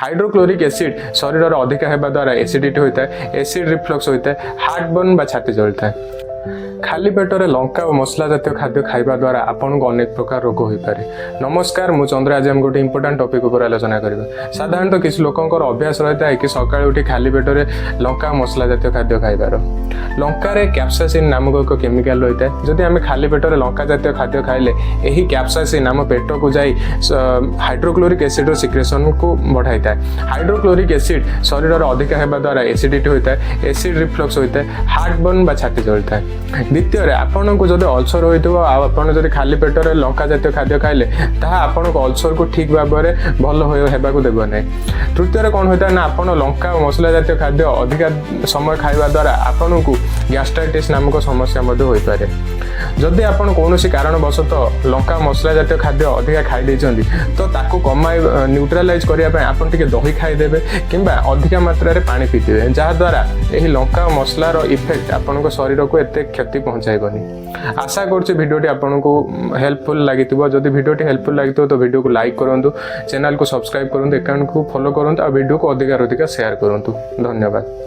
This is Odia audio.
ହାଇଡ୍ରୋକ୍ଲୋରିକ୍ ଏସିଡ୍ ଶରୀରରେ ଅଧିକା ହେବା ଦ୍ୱାରା ଏସିଡିଟି ହୋଇଥାଏ, ଏସିଡ୍ ରିଫ୍ଲକ୍ସ ହୋଇଥାଏ, ହାର୍ଟ ବର୍ନ ବା ଛାତି ଜଳିଥାଏ। ଖାଲି ପେଟରେ ଲଙ୍କା ଓ ମସଲା ଜାତୀୟ ଖାଦ୍ୟ ଖାଇବା ଦ୍ୱାରା ଆପଣଙ୍କୁ ଅନେକ ପ୍ରକାର ରୋଗ ହୋଇପାରେ। ନମସ୍କାର, ମୁଁ ଚନ୍ଦ୍ର। ଆଜି ଆମେ ଗୋଟେ ଇମ୍ପୋର୍ଟାଣ୍ଟ ଟପିକ୍ ଉପରେ ଆଲୋଚନା କରିବା। ସାଧାରଣତଃ କିଛି ଲୋକଙ୍କର ଅଭ୍ୟାସ ରହିଥାଏ କି ସକାଳୁ ଉଠି ଖାଲି ପେଟରେ ଲଙ୍କା ଓ ମସଲା ଜାତୀୟ ଖାଦ୍ୟ ଖାଇବାର। ଲଙ୍କାରେ କ୍ୟାପସାସିନ୍ ନାମକ ଏକ କେମିକାଲ ରହିଥାଏ। ଯଦି ଆମେ ଖାଲି ପେଟରେ ଲଙ୍କା ଜାତୀୟ ଖାଦ୍ୟ ଖାଇଲେ, ଏହି କ୍ୟାପସାସିନ୍ ଆମ ପେଟକୁ ଯାଇ ହାଇଡ୍ରୋକ୍ଲୋରିକ୍ ଏସିଡ୍ର ସିକ୍ରେସନକୁ ବଢ଼ାଇଥାଏ। ହାଇଡ୍ରୋକ୍ଲୋରିକ୍ ଏସିଡ୍ ଶରୀରରେ ଅଧିକା ହେବା ଦ୍ୱାରା ଏସିଡିଟି ହୋଇଥାଏ, ଏସିଡ୍ ରିଫ୍ଲକ୍ସ ହୋଇଥାଏ, ହାର୍ଟ ବର୍ନ ବା ଛାତି ଜଳିଥାଏ। ଦ୍ୱିତୀୟରେ, ଆପଣଙ୍କୁ ଯଦି ଅଲସର ହୋଇଥିବ ଆଉ ଆପଣ ଯଦି ଖାଲି ପେଟରେ ଲଙ୍କା ଜାତୀୟ ଖାଦ୍ୟ ଖାଇଲେ, ତାହା ଆପଣଙ୍କ ଅଲସରକୁ ଠିକ୍ ଭାବରେ ଭଲ ହେବାକୁ ଦେବ ନାହିଁ। ତୃତୀୟରେ କ'ଣ ହୋଇଥାଏ ନା, ଆପଣ ଲଙ୍କା ଓ ମସଲା ଜାତୀୟ ଖାଦ୍ୟ ଅଧିକା ସମୟ ଖାଇବା ଦ୍ୱାରା ଆପଣଙ୍କୁ ଗ୍ୟାଷ୍ଟ୍ରାଇଟିସ୍ ନାମକ ସମସ୍ୟା ମଧ୍ୟ ହୋଇପାରେ। ଯଦି ଆପଣ କୌଣସି କାରଣବଶତଃ ଲଙ୍କା ମସଲା ଜାତୀୟ ଖାଦ୍ୟ ଅଧିକା ଖାଇ ଦେଇଛନ୍ତି, ତ ତାକୁ କମାଇ ନ୍ୟୁଟ୍ରାଲାଇଜ୍ କରିବା ପାଇଁ ଆପଣ ଟିକେ ଦହି ଖାଇଦେବେ କିମ୍ବା ଅଧିକା ମାତ୍ରାରେ ପାଣି ପିଇଦେବେ, ଯାହାଦ୍ୱାରା ଏହି ଲଙ୍କା ଓ ମସଲାର ଇଫେକ୍ଟ ଆପଣଙ୍କ ଶରୀରକୁ ଏତେ କ୍ଷତି ପହଞ୍ଚାଇବନି। ଆଶା କରୁଛି ଭିଡ଼ିଓଟି ଆପଣଙ୍କୁ ହେଲ୍ପଫୁଲ୍ ଲାଗିଥିବ। ଯଦି ଭିଡ଼ିଓଟି ହେଲ୍ପଫୁଲ୍ ଲାଗିଥିବ, ତ ଭିଡ଼ିଓକୁ ଲାଇକ୍ କରନ୍ତୁ, ଚ୍ୟାନେଲକୁ ସବସ୍କ୍ରାଇବ୍ କରନ୍ତୁ, ଆକାଉଣ୍ଟକୁ ଫଲୋ କରନ୍ତୁ ଆଉ ଭିଡ଼ିଓକୁ ଅଧିକାରୁ ଅଧିକା ସେୟାର କରନ୍ତୁ। ଧନ୍ୟବାଦ।